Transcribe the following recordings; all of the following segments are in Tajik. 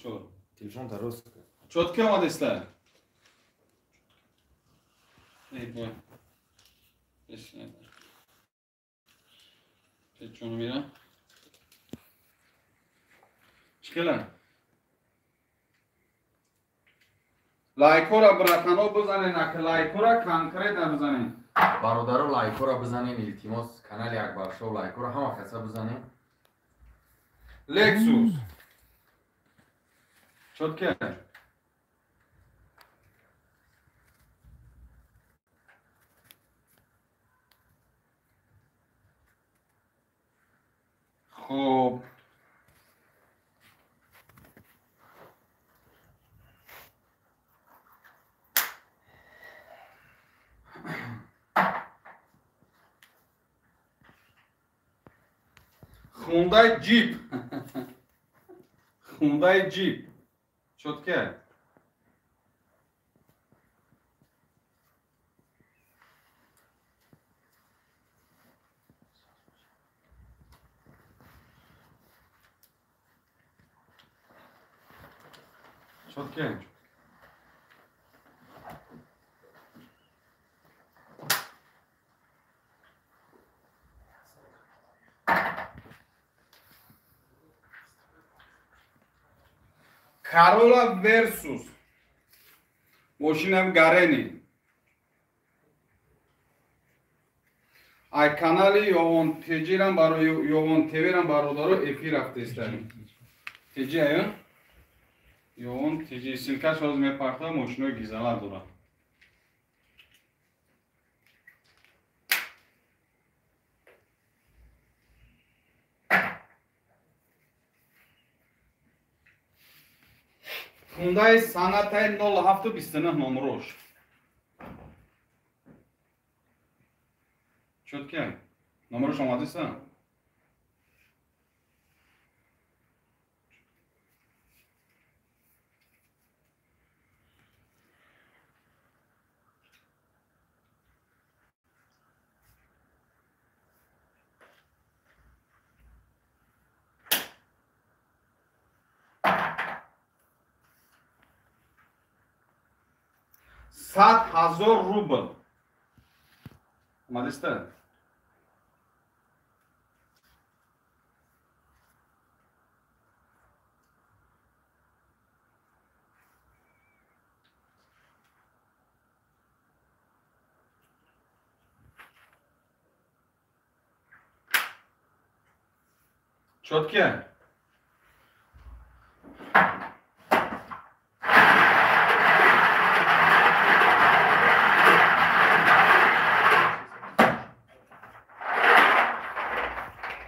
Чо? Телефон дароз. Чётко омадеста? Эй бой. Печон мира. Чӣ хела? Лайкора, братано, бизанен, ака, лайкора конкретно бизанен. Бародаро, лайкора бизанен, илтимос, канали Акбаршоу лайкора ҳама каса бизанен. Lexus. Чётко. Хоб. Hyundai Jeep. Hyundai Jeep. Чётко. Чётко. Corolla Versus. Мошинам гарени. Ай канали Ёвон ТЖ-рам барои Ёвон ТВ-рам, бародаро, эфир рафтаистаем. ТЖ аю? Ёвон ТЖ ссылка ш ҳозир мепарта, мошинои гизала дорад. Hyundai Sonata 0729 номерош. Чётко? Номерош омадиса? 100 000 рубл. Омадиста? Чётко?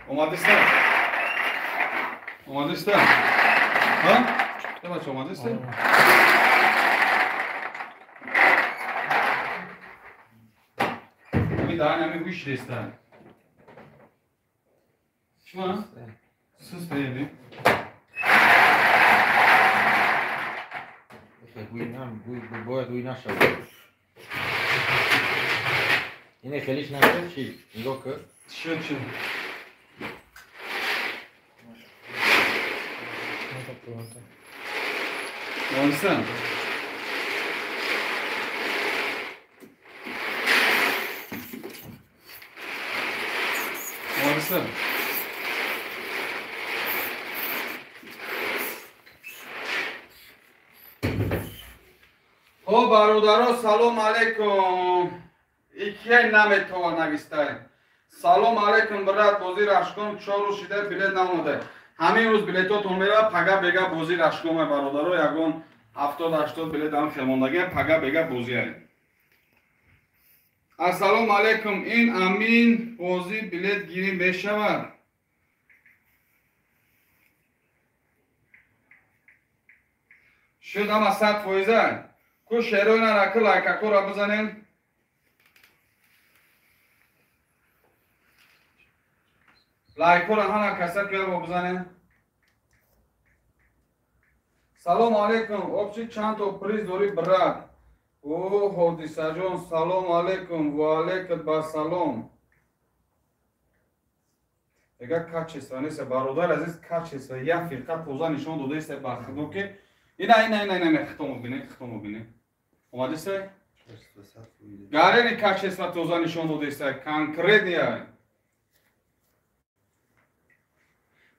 Омадиста? Омадиста? Ҳа? Бача, омадиста? Ами даҳани ами гӯш деста. Чима? Суст еби. Бояд гӯй нашавад. Ине хелиш нашуд чӣ? Нигоҳ кун. Шуд, шуд. Омадиста? Омадиста? Хоб, бародаро, салом алейкум. Икияй наметова навистай. Салом алейкум, брат, бозӣ рашком 4 рӯз шида, билет наомада. Ҳамин рӯз билетотон меравад, пага бега бозӣ рашкоме, бародаро, ягон 70-80 билет ҳам хелмондагия, пага бега бозиай. Ассалому алейкум, ин амин бозӣ билет гирӣ мешавад? Шуд ҳама 100%. Ку шерои нараку лайкакора бизанем. Лайкора ҳама каса куя бизанем. Салом алейкум, общий чанд то приз дорӣ, брат? О, Ҳодисаҷон, салом алейкум, ва алейкум басалом. Мега качество нест, бародар азиз, качество як фирқа тоза нишон додаист ба худо ки ина ина ина ина хитому бинед, хитому бинед. Омадист? Гарени качество тоза нишон додаист, конкретния.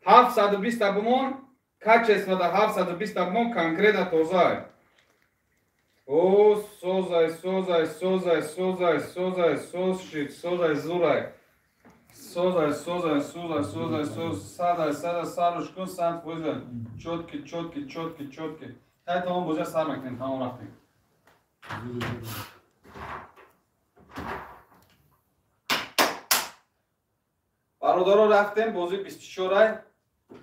720 бумон, качество да 720 бумон конкретно тоза. О, созай, созай, созай, созай, созай, соз шид, созай, зурай. Созай, созай, созай, созай, соз, садай, садай, саруш кун, сад фоиза. Чётки, чётки, чётки, чётки. Тай тамом бозия сар мекунем, тамом рафтем. Бародаро рафтем, бози 24 ай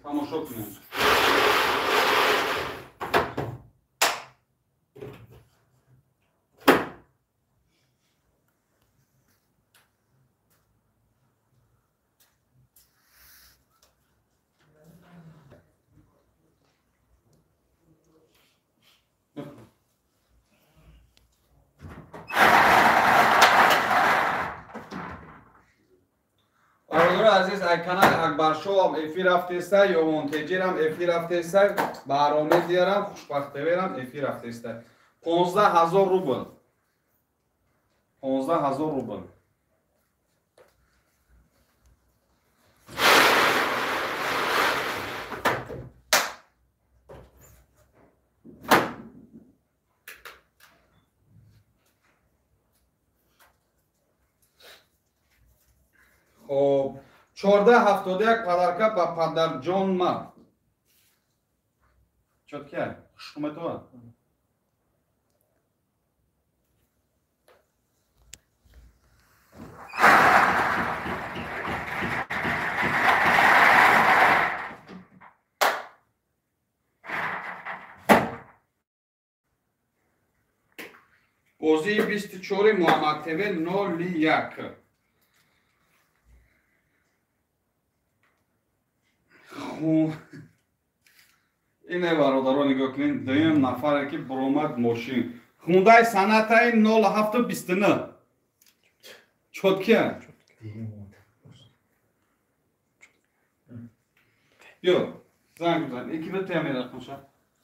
тамошо кунем. Азиз, ай канали Акбаршоам эфир рафтеста, Ёвонтеҷирам эфир рафтеста, Баҳромедиярам, Хушбахтеверам эфир рафтеста. 15 000 рубл. 15 000 рубл. Хоб, 1471 подарка ба падарҷон ма. Чёткия, хушкуметова. Бозии 24 Муҳаммад ТВ 01. Ине бародаро нигоҳ кунед, дуюм нафаре ки буромад мошин. Хундаи санъатаи 0729. Чёткия? Биё, занг бизан. Ики битая мерақмша.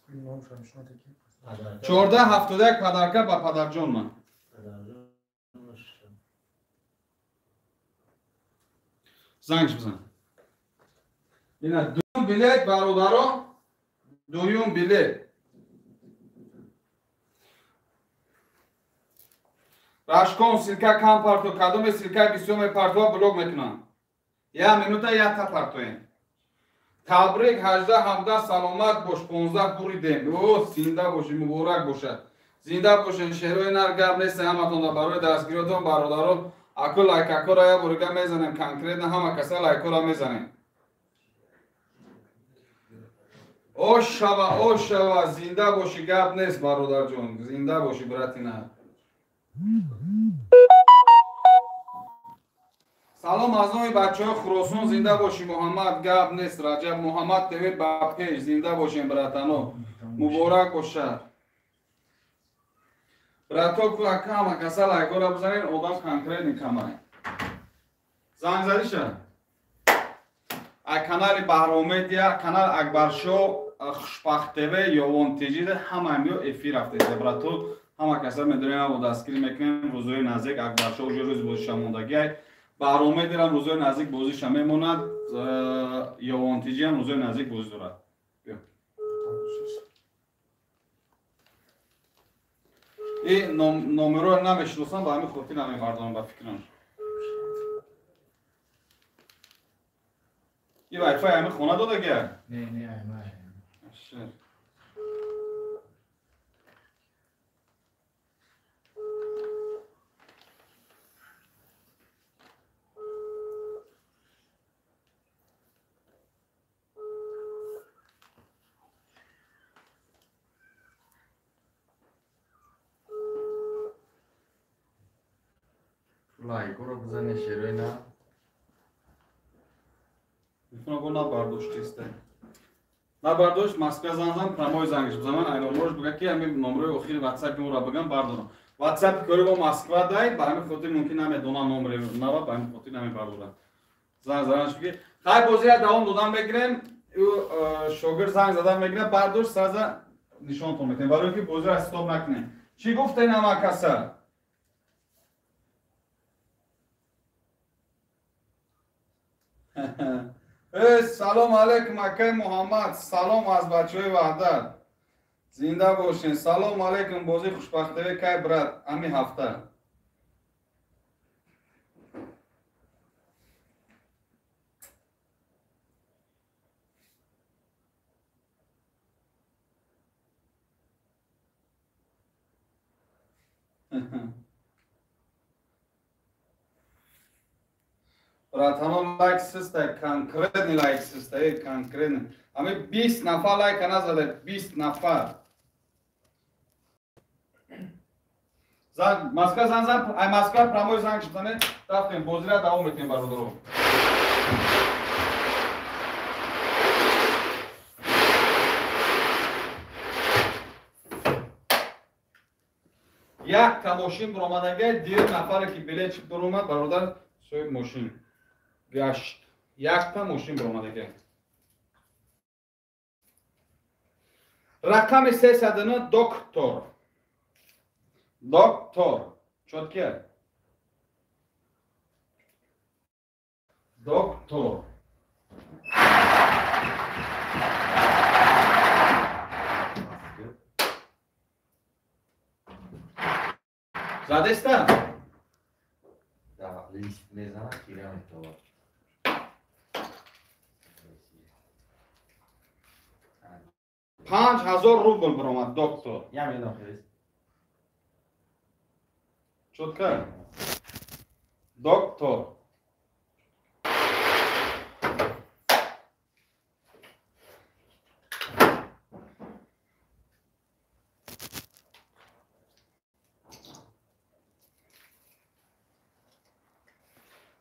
1471 подарка ба падарҷон ман. Зангш бизан. Ина дуюм билет бародаро, дуюм билет. Рашкон силка кам парто, кадоме силка бисёр мепартова блок мекунам. Я минута я та партоем. Табрик 18 17 саломат бош, 15 буридем. О, зинда боши, муборак бошад. Зинда бошед, шерои нар гап нест ҳаматонда барои дастгиротон бародаро. Аку лайкакора я бурига мезанем, конкретно ҳама каса лайкора мезанем. Ошава, ошава, зинда боши, гап нест бародарҷон, зинда боши, братина. Салом аз номи бачаҳои Хуросон, зинда боши Муҳаммад, гап нест Раҷаб Муҳаммад ТВ ба пеш, зинда бошем братано, муборак бошад. Брато ака ҳама каса лайкора бизанед, одам конкретни камай. Занг задиша? Ай канали Баҳромедия, канал Акбаршо, Хушбахт ТВ, Ёвон ТЖ ҳама миё эфир рафтеста брато. Ҳама каса медонем, бо дастгирӣ мекунем. Рӯзҳои наздик Акбаршо уже рӯзи бозиша мондагиай. Баҳромедиам рӯзҳои наздик бозиша мемонад, Ёвон ТЖ ҳам рӯзҳои наздик бозӣ дорад. И номероро намешиносам, ба ҳамин хотир намебардорам ба фикрам. И вайфай ҳамин хона додагия? Не, не, ай. Лайкоро бизане шерои на. Телефонро набардоштист. Набардошт, Москва занг зан, прямой зангш бизанам, ай номрош бигӯ ки ҳамин номрои охири WhatsApp моро бигам бардорам. WhatsApp кори бо Москва дай, ба ҳамин хотир мумкин намедонам номри нава, ба ҳамин хотир намебардорам. Занг задан шуд. Хай бозиро давом додан мегирем. Шогирд занг задан мегирад, бардошт сразу нишонтон метем. Барои ки бозиро стоп накунем. Чӣ гуфта ин ҳама каса? Салом алейкум акай Муҳаммад, салом аз бачаҳои Ваҳдат. Зинда бошен. Салом алейкум, бозии хушбахтавӣ кай брат, ҳамин ҳафта. Братано, лайк систа, конкретный лайк систа, конкретный. Ами 20 нафар лайка назада, 20 нафар. Занг, Москва занг зад, ай Москва прямой занг шудане, рафтем, бозиро давом метем бародаро. Як та мошин буромадагай, дир нафаре ки билет буромад, бародар, соҳиб мошин. Гашт. Якта мошин буромадагай. Рақами 309 доктор. Доктор. Чётке? Доктор. Задеста? Да, лист мезанад, кира метавад. 5000 рубл баромад, доктор. Я медам хелес. Чётко? Доктор.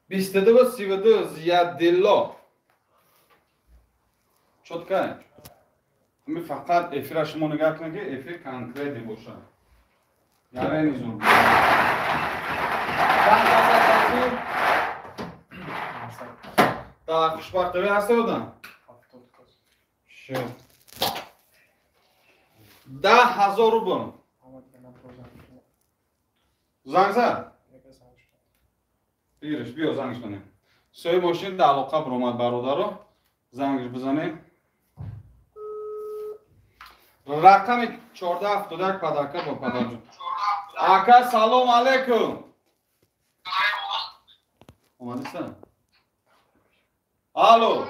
Бисту 32 Зиядилло. Чётко? Ами фақат эфира шумо нигоҳ кунед, ки эфир конкретный бошад. Яре низум. Да, хушбахтавӣ ҳаста одам? Шо. 10000 рубл. Занг зад? Бигириш, биё зангш бизанем. Соҳиби мошин дар алоқа биромад бародаро. Зангш бизанем. Рақами 1471 падарка бо падарҷон. Ака, салом алейкум. Омадисан? Алло.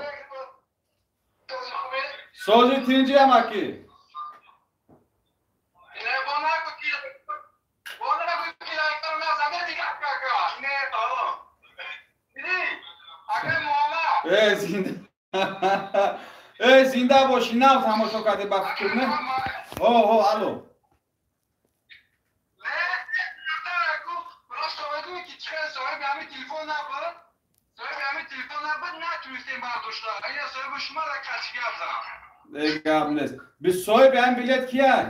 Сози тинҷи амаки. Э, зинда. Э, зинда боши, нав тамошо кардӣ ба фикр, не? Ҳо, ҳо, алло. Гап нест. Биз соҳиби ҳамин билет кияй?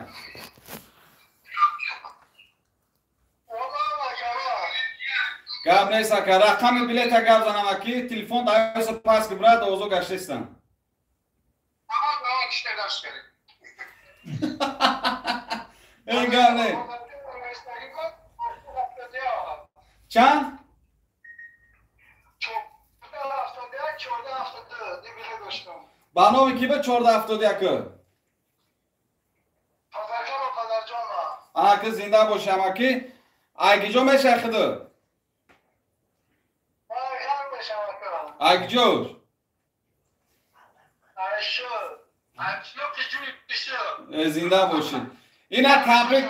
Гап нест, ака. Рақами билета гап занам, аки. Телефон даёса пас ки брат, овозо гаштестам. Э, гап нест. Чанд? Ба номи ки ба 1471? Ака, зинда бошам, аки. Айгиҷо мешавӣ худу? Айгиҷош? Зинда бошӣ. Ина табрик,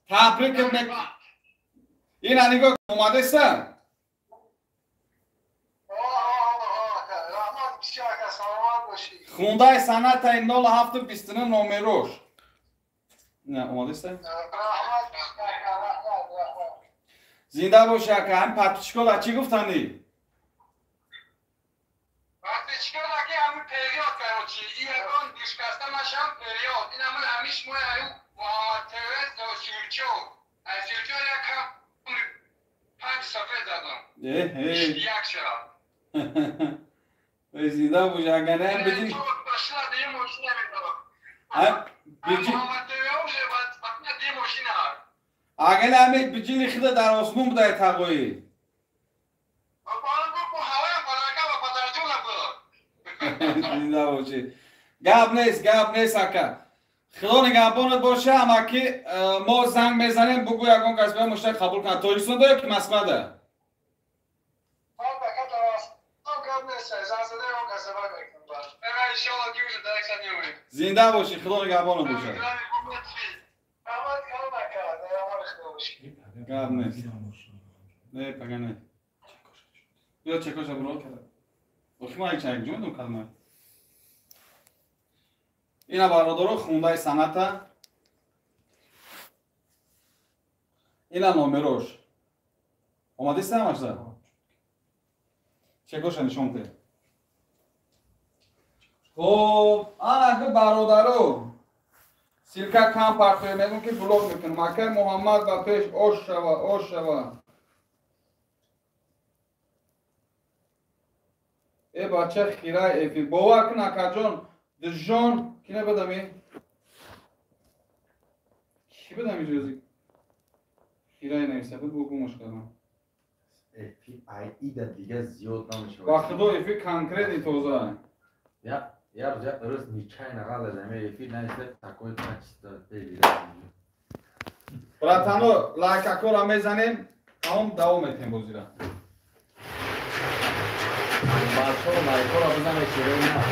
табрик мек. Ина нигоҳ омадеса? Хундай Сонатай 0729 номерош. Не, омадеса? Зинда бошӣ, ака. Ҳамин подписчикода чӣ гуфтанӣ? Зинда бош, агар не биди. Агар не биҷили хида дар осмон будай тағоӣ. Зинда бошӣ. Гап нест, гап нест ака. Худо нигаҳбонат боша, амаки мо занг мезанем, бугӯ ягон кас биёяд мошина қабул кунад. Тоҷикистон ё ки Москвада? Зинда бошӣ, худо нигаҳбонат бошад. Гап нест. Не, пага не. Биё чекоша буро. Охи ман як чак ҷон калма. Ина бародаро хундаи санъата. Ина номерош. Омадист ҳамашда? Чекоша нишон те. Хоб, анаки бародаро. Силка кам партоя мегӯм ки блок мекунам. Акай Муҳаммад ба пеш ош шава, ош шава. Э бача хирай эфир. Бовар кун акаҷон, дижон ки набадами? Ки бадами ҷози? Хирай нависа буд, бо гумаш кардам. Эфир ай ида дига зиёд намешавад. Ба худо эфир конкретни тоза. Я рӯз нечаянно ғалат ами эфир нависта такое качество. Братано, лайкакора мезанем, тамом давом метем бозира. Баршо лайкора бизане чиро на.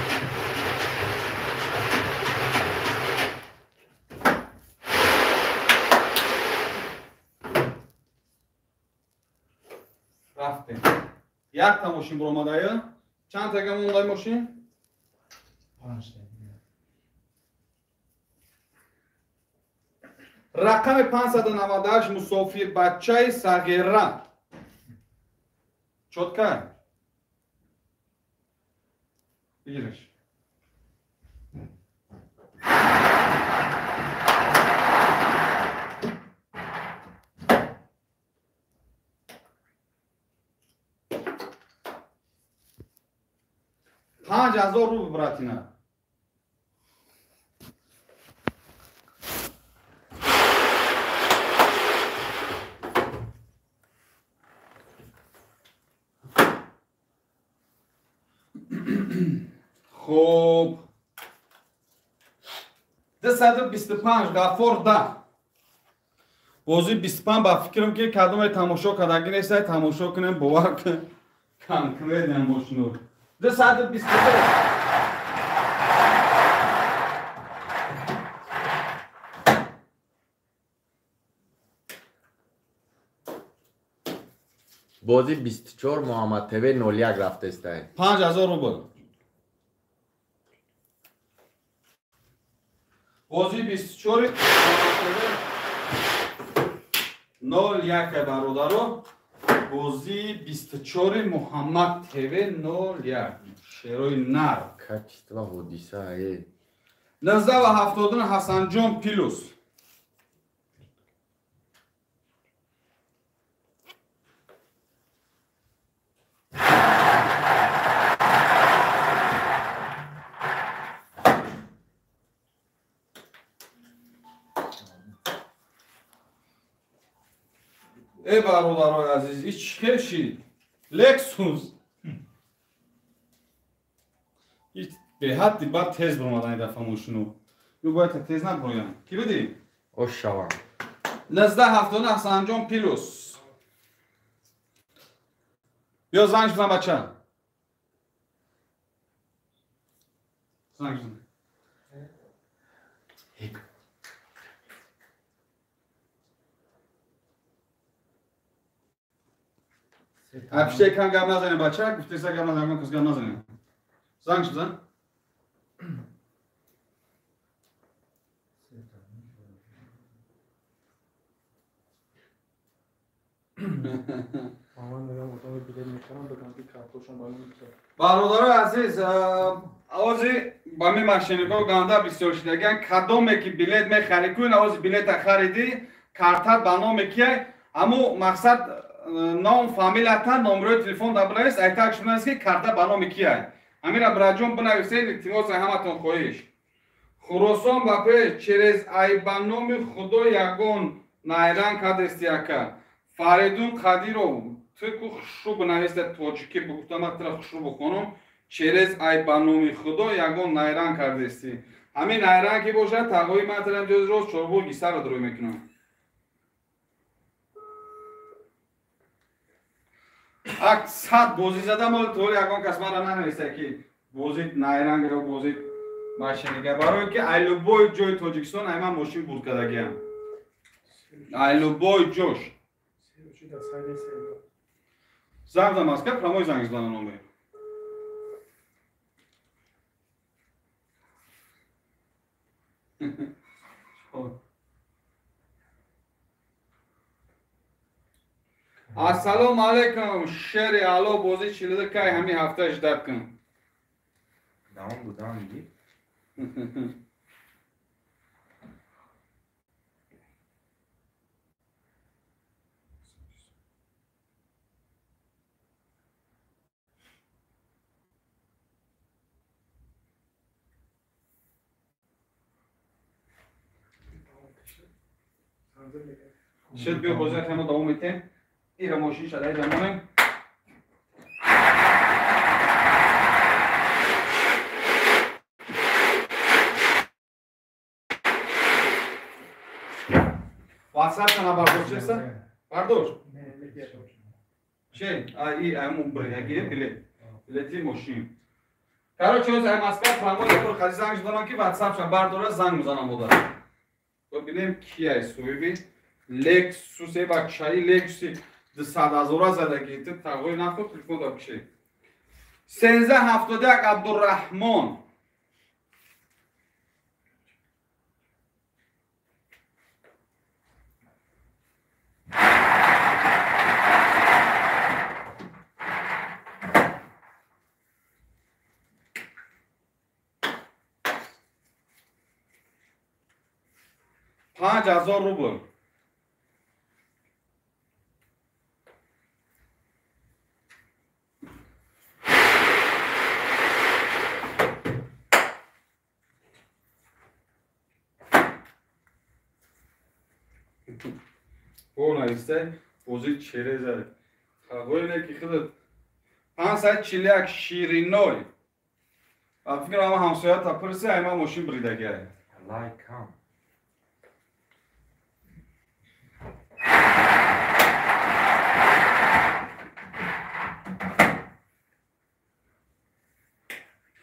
Рафтем. Якта мошин буромадая. Чанд тага мондай мошин? Рақами 598 мусофир бачаи сағира. Чотка? Бигираш. 5000 рубл братина. Хуб, 225 Ғаффор да. Бозии 25 ба фикрам ки кадоме тамошо кардагӣ нестай, тамошо кунем, бовар кун. Конкретно мошину. 225. Бозии 24 Муҳаммад ТВ 01 рафтестай. 5000 рубл. Бозии 24 01 бародаро. Бозии 24 Муҳаммад ТВ 01. Шерои нар. Качество ҳодиса е. 1979 Ҳасанҷон плюс. Э бародарои азиз, ин чӣ хел шид? Лексус. Ин беҳадди бад тез баромадан ин дафъа мошину. Ю бояд тез наброям. Ки бидӣ? Ош шавам. 1979 Ҳасанҷон плюс. Биё занг бизан бача. Занг бизан. Апште кан гап назанем бача, гуфтеса гап назанем, кас гап назанем. Занг бизан. Бародарои азиз, ози ба ми машинико ганда бисёр шидаган, кадоме ки билет мехарӣ, кун ози билета харидӣ, картат ба номе кияй, аммо мақсад Ном, фамилията, номерои телефон да бинавис, айтак шунавис ки карта ба номи кияй. Ҳамира браҷон бинависед, илтимос ҳаматон хоҳиш. Хуросон ба пеш через ай ба номи Худо ягон найранг кадести ака. Фаридун Қадиров, ту ку хушрӯ бинависта тоҷикӣ бигуфтам, ман тура хушрӯ бихонам. Через ай ба номи Худо ягон найранг кардести. Ҳамин найранг ки бошад, тағои ман тура ҷози рост чорбоғ гисаро дурӯй мекунам. Ак сад бозӣ задам, ҳол то ягон кас мара нанависта ки бозӣ найрангро бозӣ машинига. Барои ки ай любой ҷои Тоҷикистон ай ман мошин бурд кардагиам. Ай любой ҷош. Занг за Москва, прямой занг зада номер. Ассалому алайкум, шери ало бозӣ чилида кай ҳамин ҳафта ждат кун. Давом буд, давом диди. Шуд биё бозӣ хемо давом метем. Ира мошин шадай замонем. WhatsApp на бардошт честа? Бардошт? Че? А и айму бридаги билет. Билети мошин. Короче, оз ай Москва прямой ятор хази занг задам ки WhatsApp ша бардора занг мезанам бода. Бибинем ки ай соҳиби Lexus бачаи Lexus 200 ҳазора задаги ту тағои нахӯр телефон да куши. 1371 Абдурраҳмон. 5000 рубл. Навистай бозӣ череза. Тағоине ки худат 541 Шириной. Ба фикр ама ҳамсоята пурси, ай ман мошин бридагиай. Лайк кам.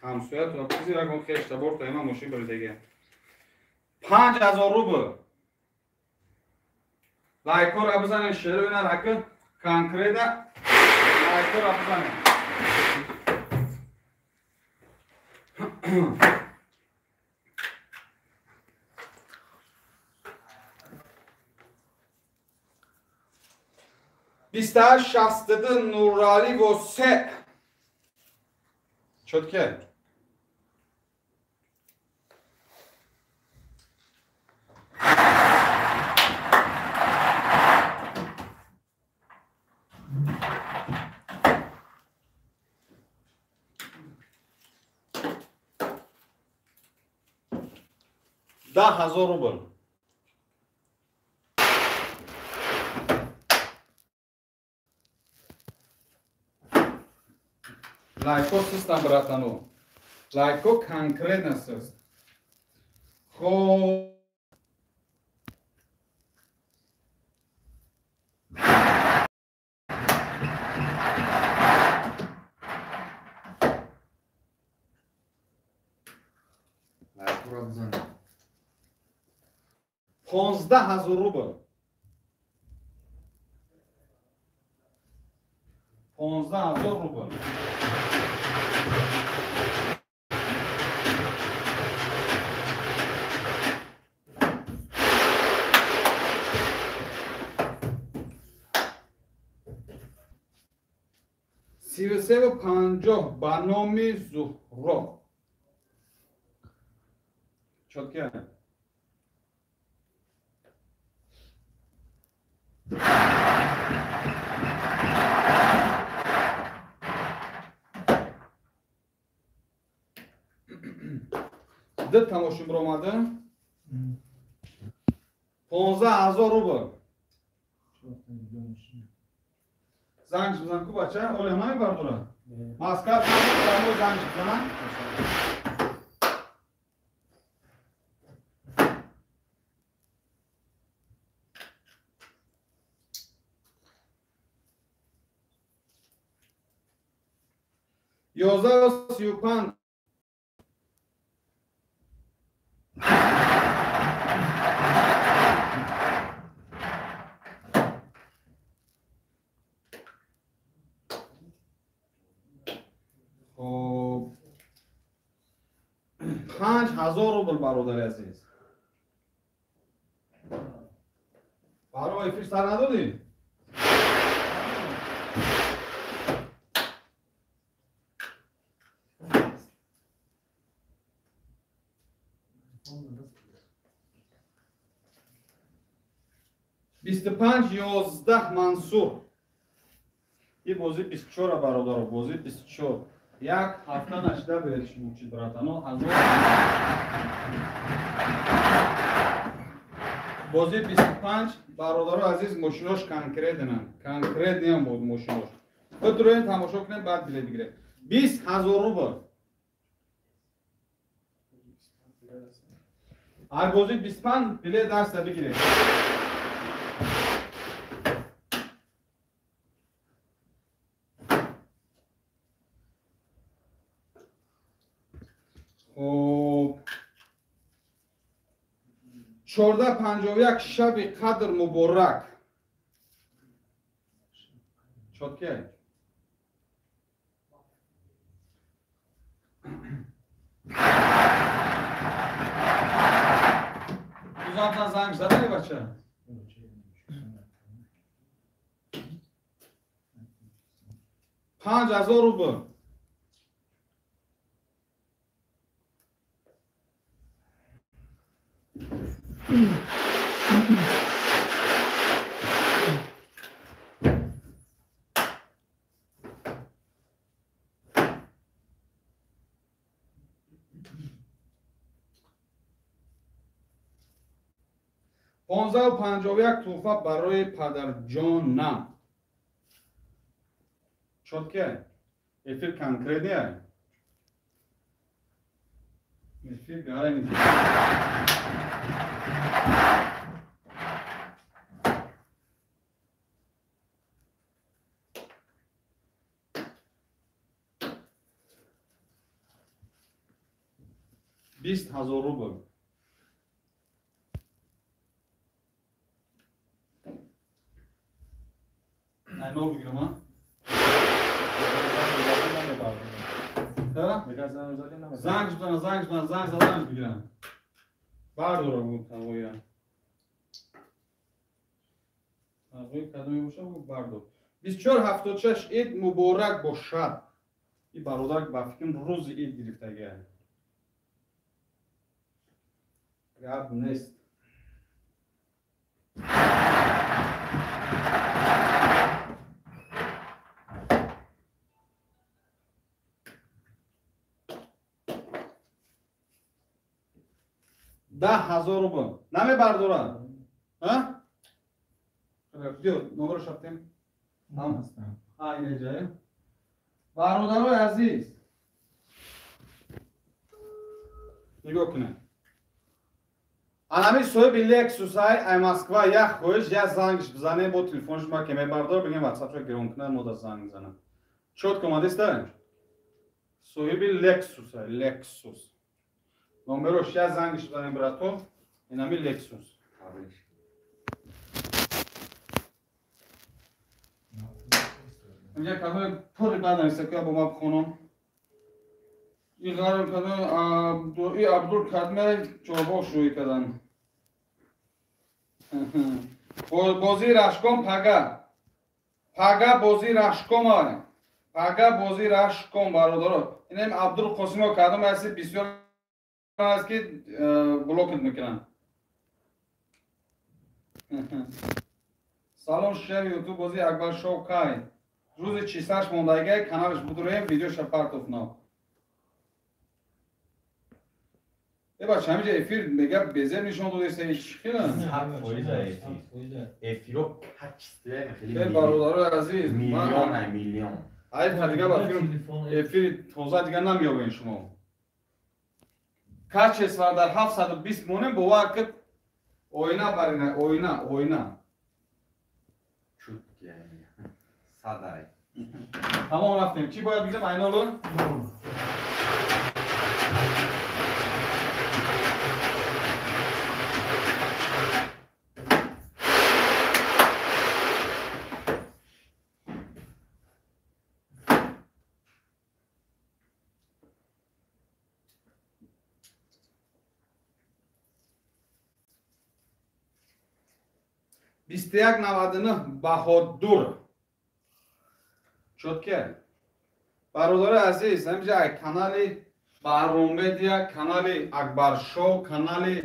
Ҳамсоятона пурси, ягон хештаборта ай ман мошин бридагиай. 5000 рубл. Лайкора бизанед, шеро ина рака конкретно лайкора бизанед. 2862 Нурали во се. Чётке. 10,000 рубл. Лайко систам, братану. Лайко конкретно сист. Хо Лайкора бизанед. 15,000 рубл. 15,000 рубл. 33,50 ба номи Зуҳро. Чётке. Ду тамошин биромада. 15 000 рубл. Занг бизан ку бача, оле ҳама мебардора. Москва занг бизанам. 11:35. Хоб, 5000 рубл, бародари азиз. Барои эфир сар надодӣ? 25:11 Мансур. И бозӣ 24, бародаро, бозӣ 24. Як ҳафта нашида беред шумо чи, братано, ҳазор бозӣ 25, бародаро азиз, мошинош конкретно, конкретный ам буд мошинош. Бидроен, тамошо кунед, баъд билет бигиред. 20 000 рубл. Ҳар бозӣ 25 билет даста бигиред. Хоб, 14:51, шаби қадр муборак. Чётко. Узатан занг задани, бача? 5000 рубл. 15:51, тӯҳфа барои падарҷонам. Чётко. Эфир конкретный. Эфир гарантия. 20 000 рубл. Айнол бигирам, а? Занг бизана, занг бизана, занг заданаш бигирам. Бардора буд тағоя. Тағои кадоме боша, буд бардор. 24:76, ид муборак бошад. И бародар ба фикрам рӯзи ид гирифтагия. Гап нест. 10 000 рубл. Намебардорад? Биё, номеро шафтем. Инеҷае. Бародарои азиз, нигоҳ кунед. Анами соҳиби Лексусай ай Москва, як хоҳиш, як зангш бизанем бо телефонш, ма ке мебардор, бигем ватсапшо гирон кунад, мо да занг занам. Чётко омадиста? Соҳиби Лексусай, Лексус. Номерош, як зангш бизанем, брато. Инами Лексус. Инҷа кадои пури бад нависта, ки бо ма бихонам. И ғарм кадои и Абдул кадме чорбоғ шӯӣ кардан. Бозии рашком пага. Пага бозии рашком ай. Пага бозии рашком, бародаро. Инам Абдул Қосимов кадом ҳасти, бисёр аст ки блокет мекунанд. Салом, шер Ютуб, бозии Акбар шоу кай? Рӯзи чисташ мондагиай, каналаш будуроем, видеоша партофнав. Бача ҳамиҷа эфир мега безеб нишон додеста чӣ хела? 100% эфиро качестве хеле. Бародарои азиз, миллион миллион. Ай дига ба эфири тоза дига намеёбен шумо. Качество дар 720 монем бовар кид оина барина, оина, оина. Чут яъне. Садай. Тамом рафтем. Чӣ бояд бигзем айноло? Бист як наваду нӯҳ Баҳодур. Чотке. Бародари азиз, ҳамиҷа канали Баҳромедия, канали Акбаршоу, канали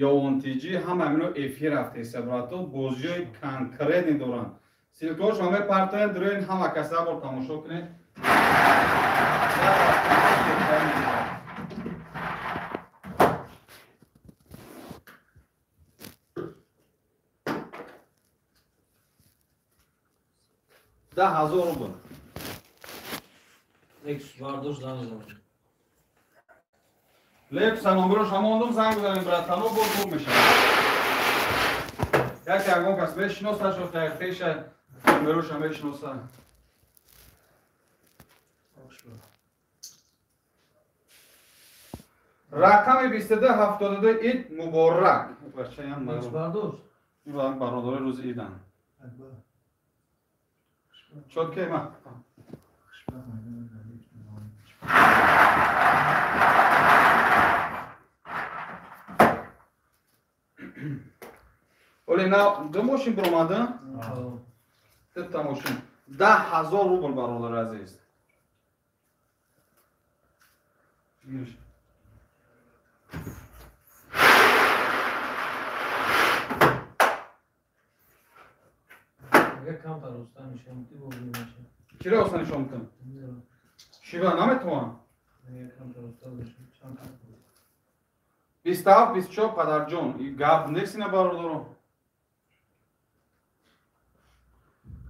Ёвонтиҷӣ ҳама ҳамино эфир рафтеса брато, бозиҳои конкретни доранд. Ссылкаҳошро мепартоем, дуроин ҳама каса бор тамошо кунед. 10,000 рубл. Лексус бардош занг занем. Лексус номерош ҳамондум занг занем братано боз хуб мешавад. Яке ягон кас мешиносаш, хеша номероша мешиноса. Рақами 2272 ид муборак. Бачаям бардош. Ин бародари рӯзи иданд. Чотке ма. Оле на ду мошин биромада? Дта мошин. 10,000 рубл бародар азиз. Кира уста нишон мекунам? Шива наметавонам. 27 24 падарҷон, гап нестина бародаро.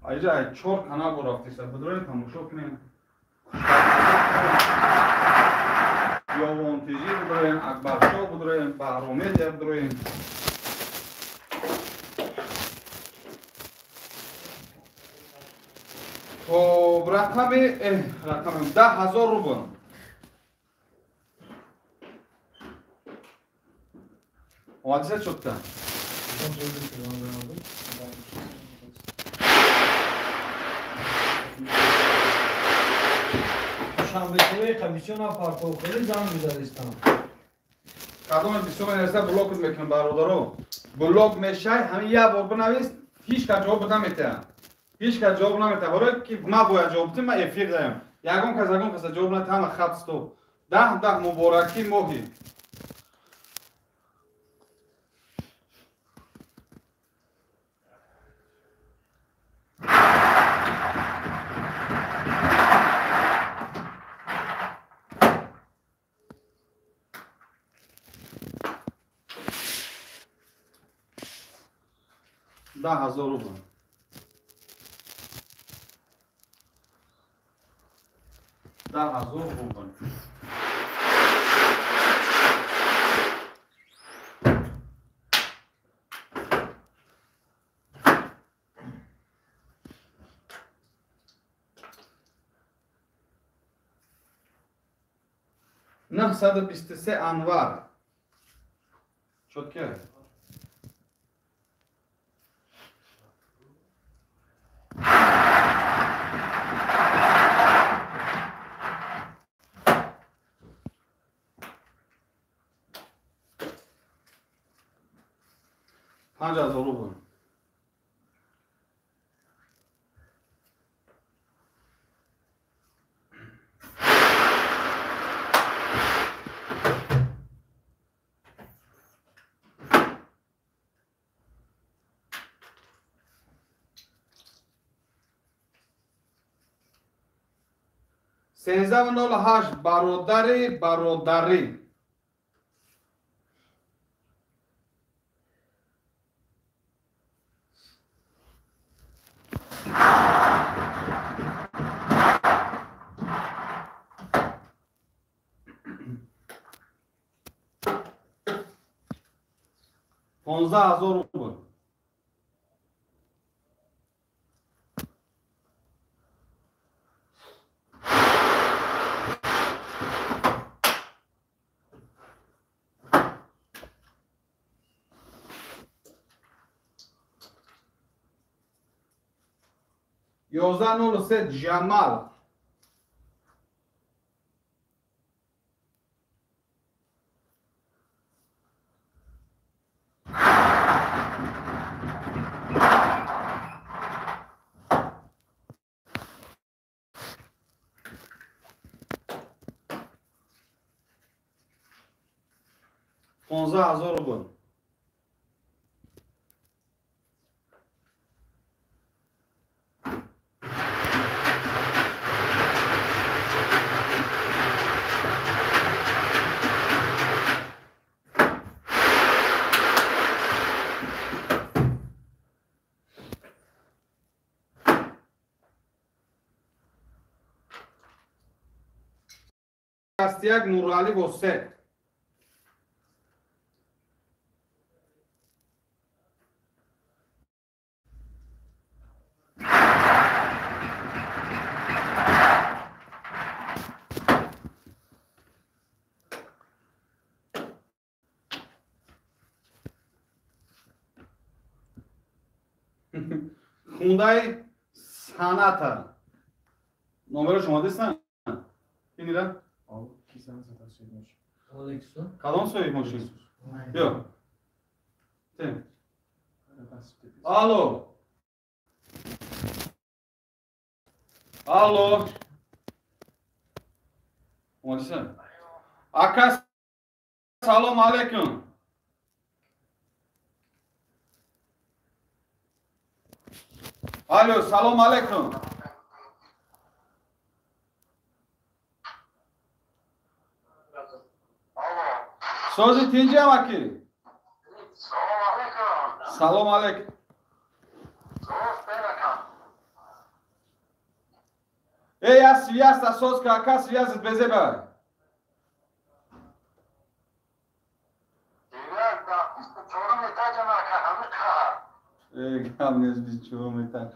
Аиҷа ай 4 канал борафтеса, бидоред тамошо кунем. Ёвонтиҷӣ бидорем, Акбаршоҳ бидорем, Баҳромедия бидорем. Хоб, рақами 10,000 рубл. Омадиса чотта. Кадоме бисёр менависа блок мекунам бародаро. Блок мешай, ҳамин як бор бинавис, ҳеҷ кас ҷавоб наметиҳад. Ҳеҷ кас ҷавоб наметиҳад. Барое ки ман бояд ҷавоб диҳам, ман эфир даям. Ягон кас ҷавоб наметиҳад, ҳама хат стоп. 10 муборакӣ моҳи. 10,000 рубл. 10,000 рубл. 923 Анвар. Чотке. 5,000 рубл. 1308 бародари бародарӣ. 15 000 рубл. 11:03 Ҷамал. 15 000 рубл. 61 Нуралӣ Восе. Хундай Саната. Номеро шумо дистан? Инира? Кадом соҳиб мошин? Ё. Тем. Алло. Алло. Омадисан? Ака, салом алейкум. Алло, салом алейкум. Сози тинҷи амаки? Салом алейкум. Салом алейкум. Эй, я связь соска, ака связь безеба. Эй, гап нест, бисчорум этаж.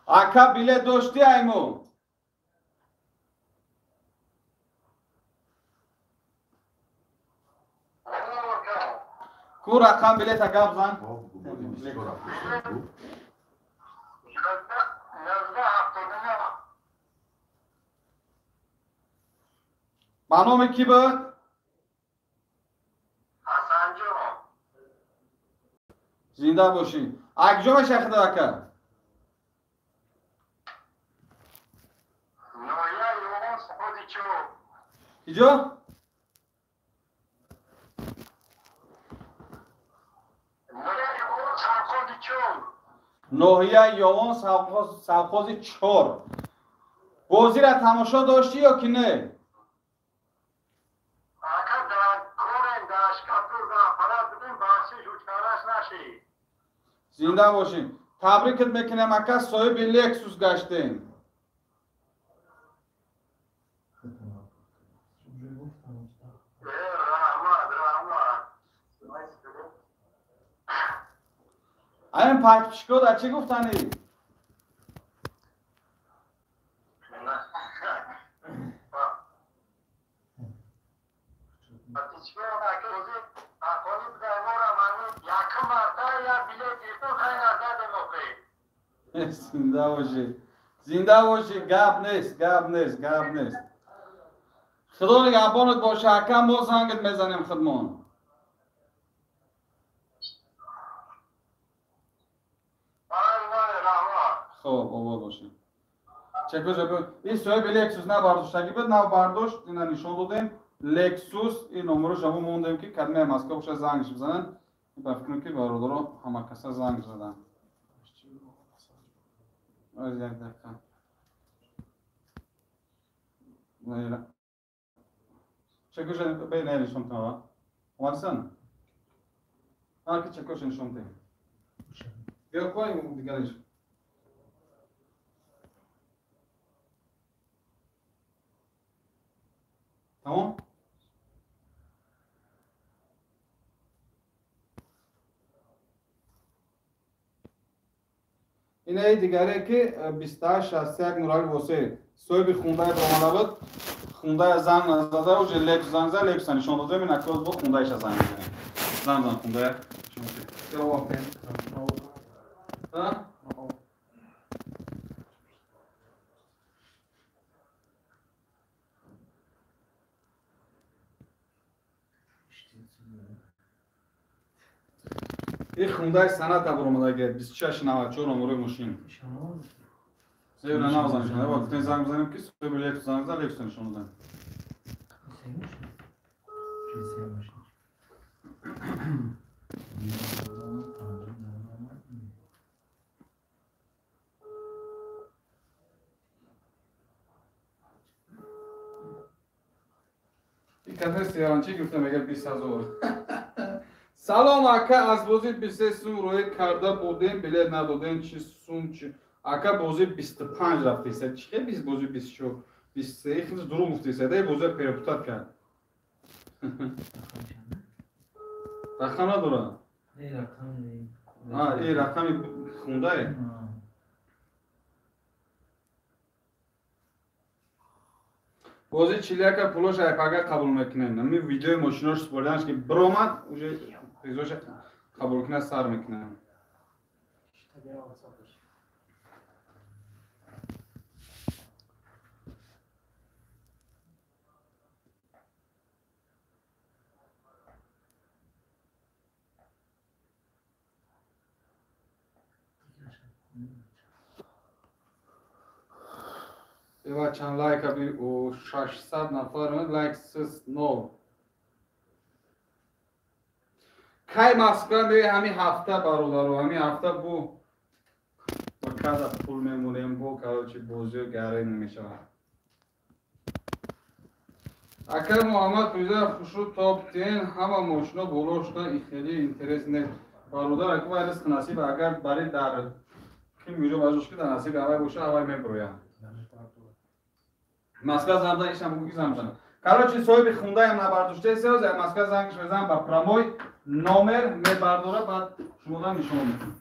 Ака билет дошти айму? Ку рақам билета гап зан? Ба номи кӣ буд? Зинда бошӣ. Акҷо мешахида ака? Киҷо? Ноҳияи Ёвон, совхози 4. Бозиро тамошо доштӣ ё ки не? Зинда бошӣ. Табрикат мекунем ака, соҳиби Лексус гаштем. Айн подписчикҳо дар чӣ гуфтанӣ? Зинда бошӣ, зинда бошӣ. Гап нест, гап нест, гап нест. Худо нигаҳбонат боша ака, мо зангат мезанем худмон. Хоб, обод бошед. Чекӯша ин соҳиби Лексус на бардоштагӣ буд, на бардошт, ина нишон додем. Лексус ин номероша мо мондем ки кадмея Москва боша зангш бизананд. Ба фикрам ки бародаро ҳама каса занг заданд. Оз як дақиқа. Чекӯша бе не нишон тава. Омадисан? Ҳар ки чекӯша нишон тем. Биё кой дигариш. Тамом? Инаи дигаре ки 2861 Нурали Восеев соҳиби хундаи баромада буд. Хундаи занг назада, уже Лексус занг зад, Лексуса нишон додем, ин акоз бо хундаиша занг мезанем. Занг зан хундая. И хундаи саната баромада 2694 номерои мошин. Зеро навзан нишон. Ва гуфтем занг бизанем ки соҳиби Лексус занг зад, Лексуса нишон додем. И кафе сиранчи гуфтам мегӯяд 20 000. Салом ака, аз бозӣ 23 сум рӯя карда будем, билет надодем, чи сум чи ака бозӣ 25 рафтеса. Чи хел бист бозӣ 24 23 хел дурӯғ гуфтеса, дай бозӣ перепутать кард. Рақам надора? Не, рақам не. А, и рақами хундае? Бозӣ чилияка пулош айпага қабул мекунем. Ами видеои мошинош супориданаш ки биромад, уже призоша қабул кунад сар мекунам. Ева чанд лайка би о 600 нафар лайк сис нол. Кай Москва меои ҳамин ҳафта бародаро, ҳамин ҳафта бу ба када пул мемонем, бо короче бозиё гарем мешавад. Ака Муҳаммад Пирза хушрӯ топ тен ҳама мошино боло шуда и хеле интерес нест. Бародар, аку вай ризқ насиб, агар бари дар ки миҷо бажош ки дар насиби авай боша, авай меброяд. Москва занг зан, ишам бугу ки занг бизанам. Короче, соҳиби хундаям набардоштаи сеоз, Москва зангш мезанам ба прямой номер мебардора, баъд шумода нишон медиҳам.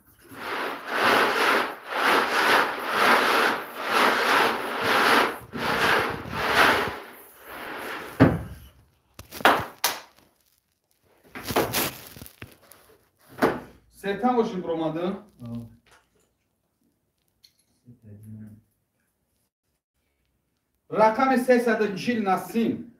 Сета мошин биромада? Рақами 340 Насим.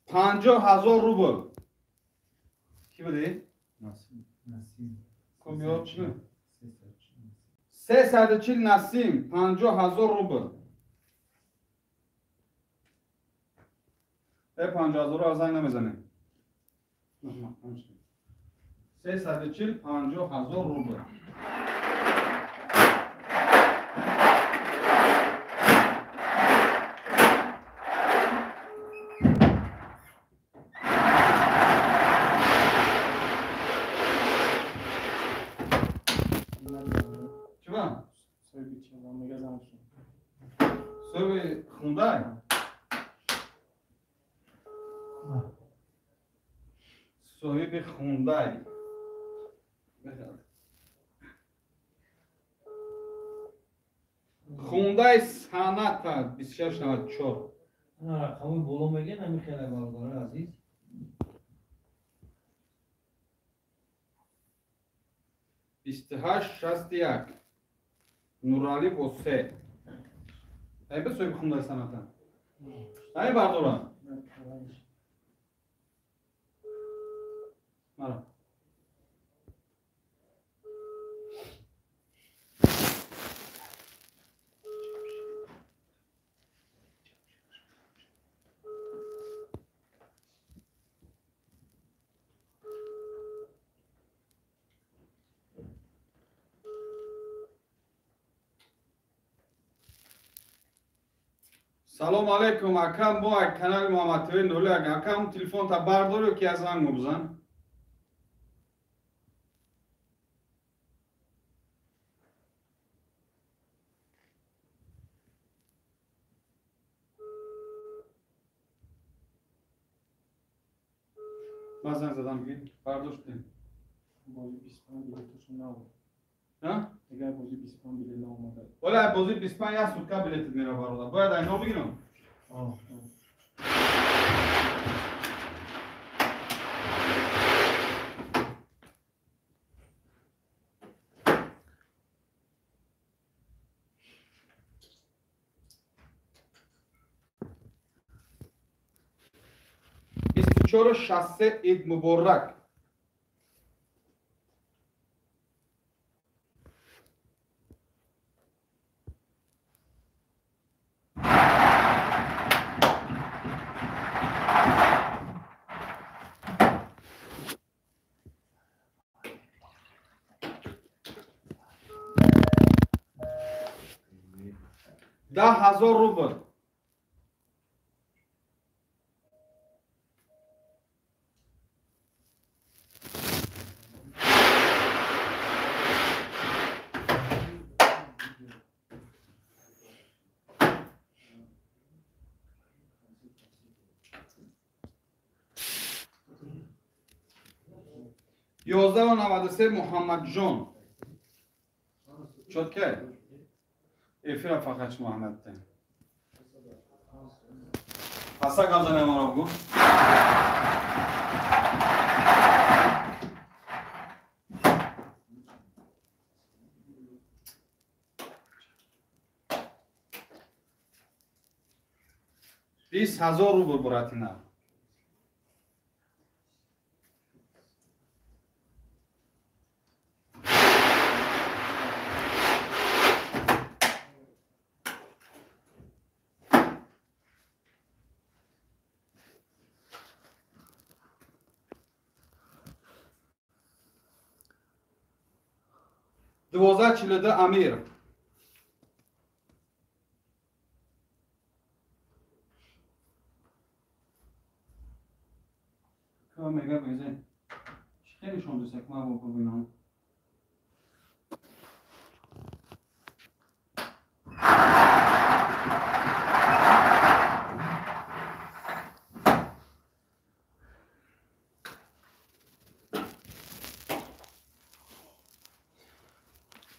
50 000 рубл. Ки буди? Кумиёб чӣ? 340 Насим, 50 000 рубл. Э 50 000 ро занг намезанем. 340 50 000 рубл. Соҳиби хундай? Соҳиби хундай. Хундай Соната 2694. Ана рақами боло мегӯян ҳамин хеле бародари азиз. 2861 Нурали Восе. Ай бе соҳиби хундай Соната. Ай бардора. Мара. Салом алейкум, акам, бо канали Муҳаммад ТВ 01. Акам, телефонта бардор ё ки аз занг мебизан? Ман занг задам, бигир, бардоштем. Бози 25 билеташон наомад. Ҳа? Дигар бози 25 билет наомада. Ола, бози 25 як сутка билетит мера, бародар. Бояд айно бигирам? А. Чору шастсе Ид муборак. 10,000 рубл. 11.93 Муҳаммадҷон. Чотка? Эфира фақат Муҳаммад. Паса гап маро бигӯ. 20,000 рубл, братина. 12.42 Амир. Ка мега безе. Чӣ хеле шон дусак ма бо бинам.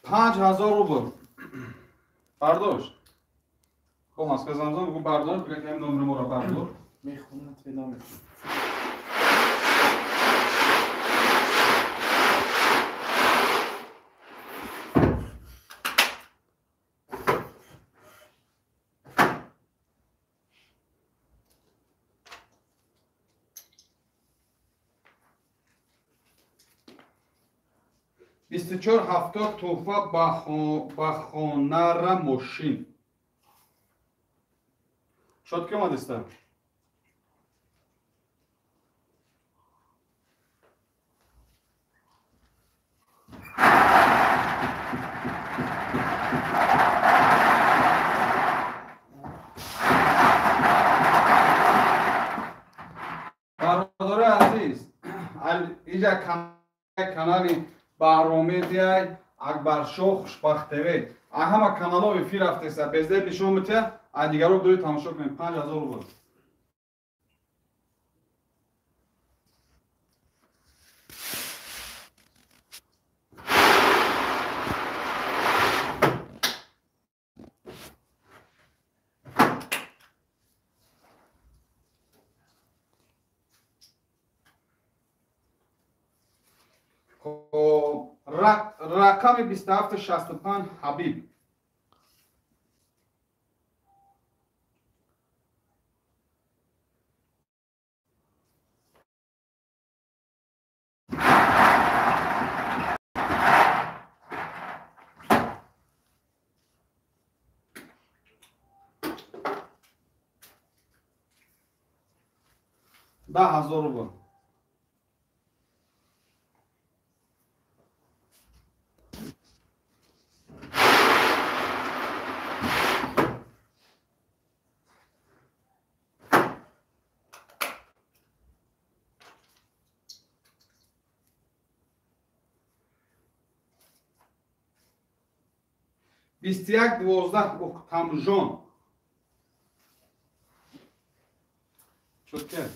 5,000 рубл. Бардошт. Хоб, маска замзам, бигӯ бардор, бигӯ ки ҳамин номери моро бардор. Мехонам, тве намехонам. 24.70 туҳфа ба хонара мошин. Шод ки омадиста? Бародарои азиз, иҷа канали Баҳромедиай, Акбаршоҳ, Хушбахт ТВ. Ҳама каналҳо эфир рафтеста. Бездеб нишон метиҳад, а дигаро дури тамошо кунед. 5,000 рубл. Рақами 27.65 Ҳабиб. 10,000 рубл. 21 12 Ухтамжон. Чотка.